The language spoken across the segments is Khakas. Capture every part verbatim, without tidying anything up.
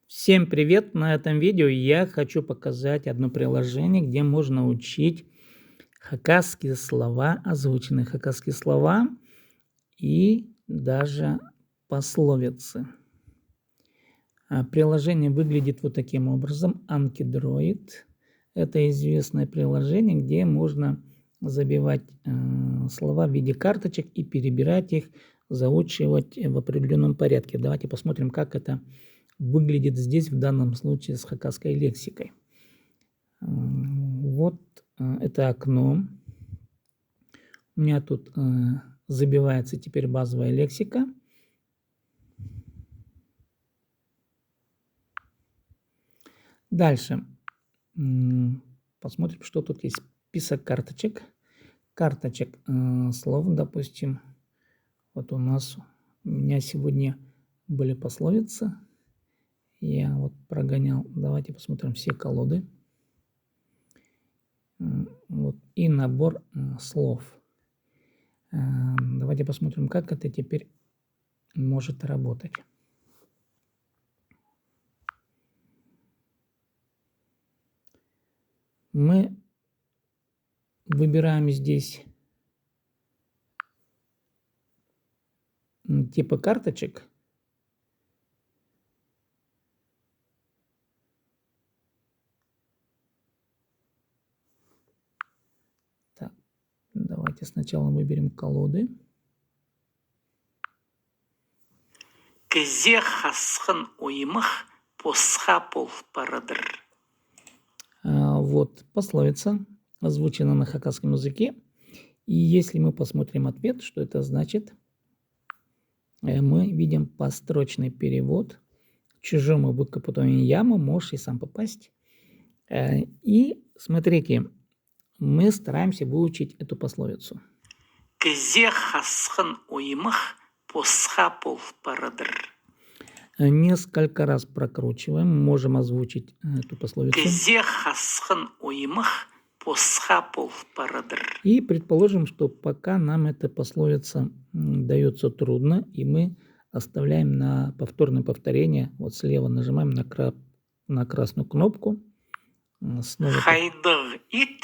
Всем привет! На этом видео я хочу показать одно приложение, где можно учить хакасские слова, озвученные хакасские слова и даже пословицы. А, приложение выглядит вот таким образом. Анкидроид. Это известное приложение, где можно забивать э, слова в виде карточек и перебирать их, заучивать в определенном порядке. Давайте посмотрим, как это выглядит здесь, в данном случае с хакасской лексикой. М, Вот э, это окно. У меня тут э, забивается теперь базовая лексика. Дальше. М, Посмотрим, что тут есть. Список карточек. Карточек э, слов, допустим. Вот у нас, у меня сегодня были пословицы. Я вот прогонял. Давайте посмотрим все колоды. М, Вот. И набор э, слов. Э, Давайте посмотрим, как это теперь может работать. Мы выбираем здесь м, типы карточек. Так, давайте сначала выберем колоды. Кізі хасхан оймах посха пол парадыр. А, Вот пословица озвучена на хакасском языке. И если мы посмотрим ответ, что это значит, э, мы видим построчный перевод. Чужому выкопать яму, можешь и сам попасть. Э, И смотрите, мы стараемся выучить эту пословицу. Кізі хасхан оймах посха пол парадыр. Э, Несколько раз прокручиваем, можем озвучить э, эту пословицу. Кізі хасхан оймах посха пол парадыр. И предположим, что пока нам эта пословица м, дается трудно, и мы оставляем на повторное повторение. Вот слева нажимаем на, кра- на красную кнопку. М, Снова. Хайдағ ит,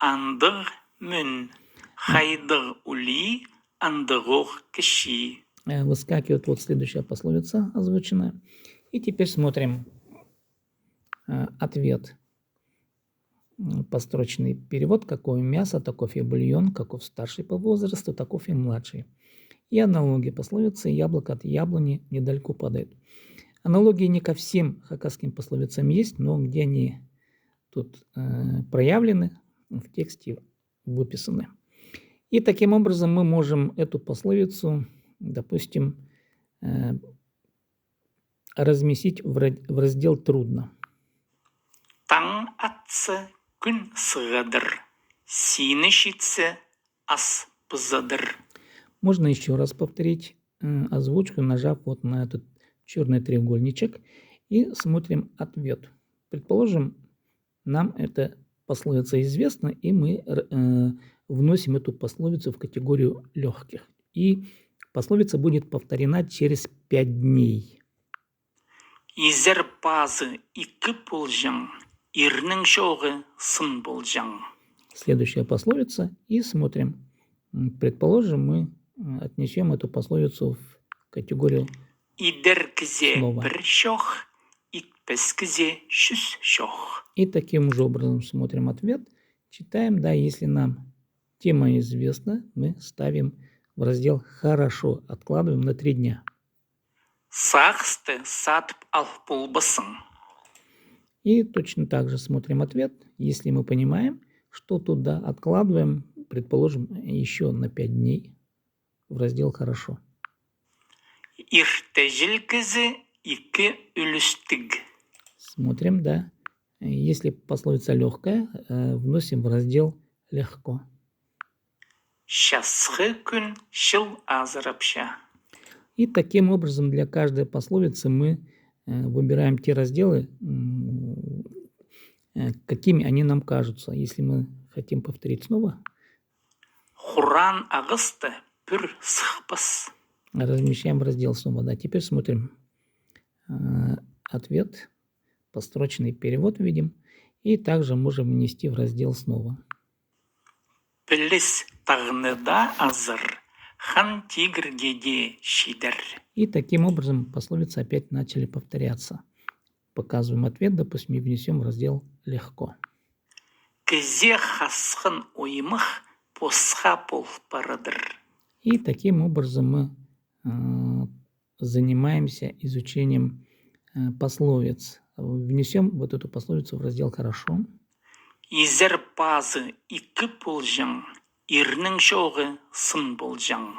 андағ мӱн. Хайдағ улии, андағох кічии. Э, Выскакивает вот следующая пословица озвученная. И теперь смотрим э, ответ. М, Построчный перевод: какое мясо, таков и бульон, каков старший по возрасту, таков и младший. И аналогия пословицы: яблоко от яблони недалеко падает. Аналогии не ко всем хакасским пословицам есть, но где они тут э, проявлены, в тексте выписаны. И таким образом мы можем эту пословицу, допустим, э, разместить в, ра- в раздел «Трудно». Таң атса, кӱн сығадыр, сині читсе, ас пызадыр. Можно еще раз повторить э, озвучку, нажав вот на этот черный треугольничек, и смотрим ответ. Предположим, нам эта пословица известна, и мы р- э, вносим эту пословицу в категорию легких. И пословица будет повторена через пять дней. Изер пазы ікі полҷаң, ирнің чоғы сын полҷаң. Следующая пословица. И смотрим. М, Предположим, мы м, отнесем эту пословицу в категорию Идер кізе слова. Пір чох, итпес кізе чӱс чох. И таким же образом смотрим ответ. Читаем, да, если нам тема известна, мы ставим в раздел «Хорошо», откладываем на три дня. Сағысты сатып ал полбассың. И точно так же смотрим ответ. Если мы понимаем, что туда откладываем, предположим, еще на пять дней в раздел «Хорошо». Иртеҷіл кізі ікі ӱлӱстіг. Смотрим, да. Если пословица легкая, э, вносим в раздел «Легко». Часхы кӱн чыл азырапча. И таким образом для каждой пословицы мы э, выбираем те разделы, м, э, какими они нам кажутся. Если мы хотим повторить снова. Хуран ағасты пӱр сыхпас. Размещаем раздел снова. Да, теперь смотрим. Э, ответ, построчный перевод видим, и также можем внести в раздел снова. Піліс тағны даа азыр, хан тигірге дее чидер. И таким образом пословицы опять начали повторяться. Показываем ответ, допустим, и внесём в раздел «Легко». Кізее хасхан оймах посха пол парадыр. И таким образом мы, э, занимаемся изучением, э, пословиц. Внесём вот эту пословицу в раздел «Хорошо». Изер пазы ікі полҷаң, ирнің чоғы сын полҷаң.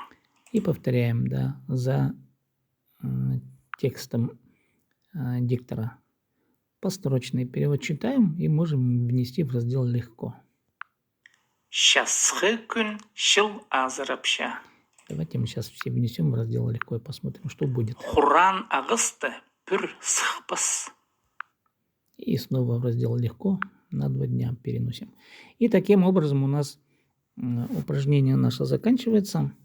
И повторяем, да, за, э, текстом, э, диктора. Построчный перевод читаем и можем внести в раздел «Легко». Часхы кӱн чыл азырапча. Давайте мы сейчас все внесём в раздел «Легко» и посмотрим, что будет. Хуран ағасты пӱр сыхпас. И снова в раздел «Легко» на два дня переносим. И таким образом у нас, м, упражнение наше заканчивается.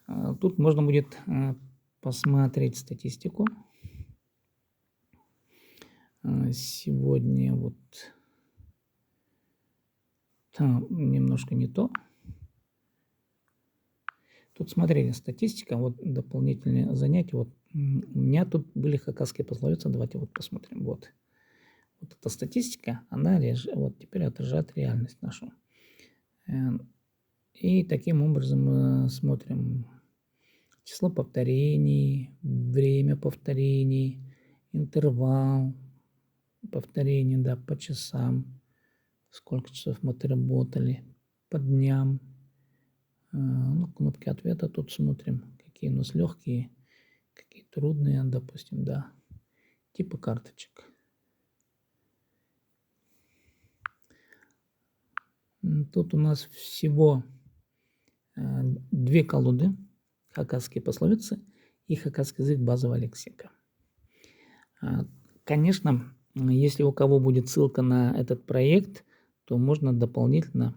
А, тут можно будет, э, посмотреть статистику. Э, сегодня вот Там немножко не то. Тут смотрели статистика, вот дополнительные занятия. Вот, м, у меня тут были хакасские пословицы. Давайте вот посмотрим. Вот. Вот эта статистика, она реж-, вот теперь отражает реальность нашу. Эм, и таким образом мы смотрим число повторений, время повторений, интервал повторений, да, по часам, сколько часов мы отработали, по дням. Э, ну, кнопки ответа тут смотрим, какие у нас лёгкие, какие трудные, допустим, да. Типы карточек. М, тут у нас всего, э, две колоды: хакасские пословицы и «Хакасский язык. Базовая лексика». А, конечно, м, если у кого будет ссылка на этот проект, то можно дополнительно,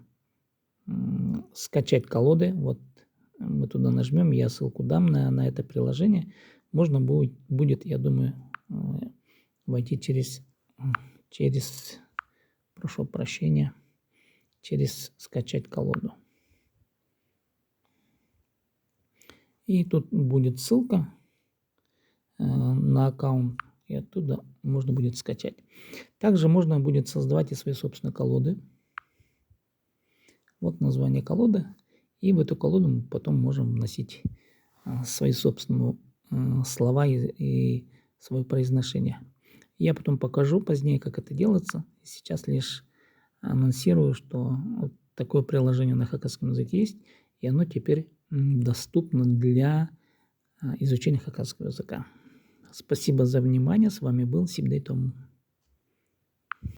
м, скачать колоды. Вот мы туда нажмём, я ссылку дам на, на это приложение. Можно будет, будет, я думаю, э, войти через, м, через, прошу прощения, через скачать колоду. И тут будет ссылка, э, на аккаунт, и оттуда можно будет скачать. Также можно будет создавать и свои собственные колоды. Вот название колоды. И в эту колоду мы потом можем вносить, а, свои собственные, а, слова и, и своё произношение. Я потом покажу позднее, как это делается. Сейчас лишь анонсирую, что вот такое приложение на хакасском языке есть, и оно теперь, м, доступно для, а, изучения хакасского языка. Спасибо за внимание. С вами был Сибдей Том.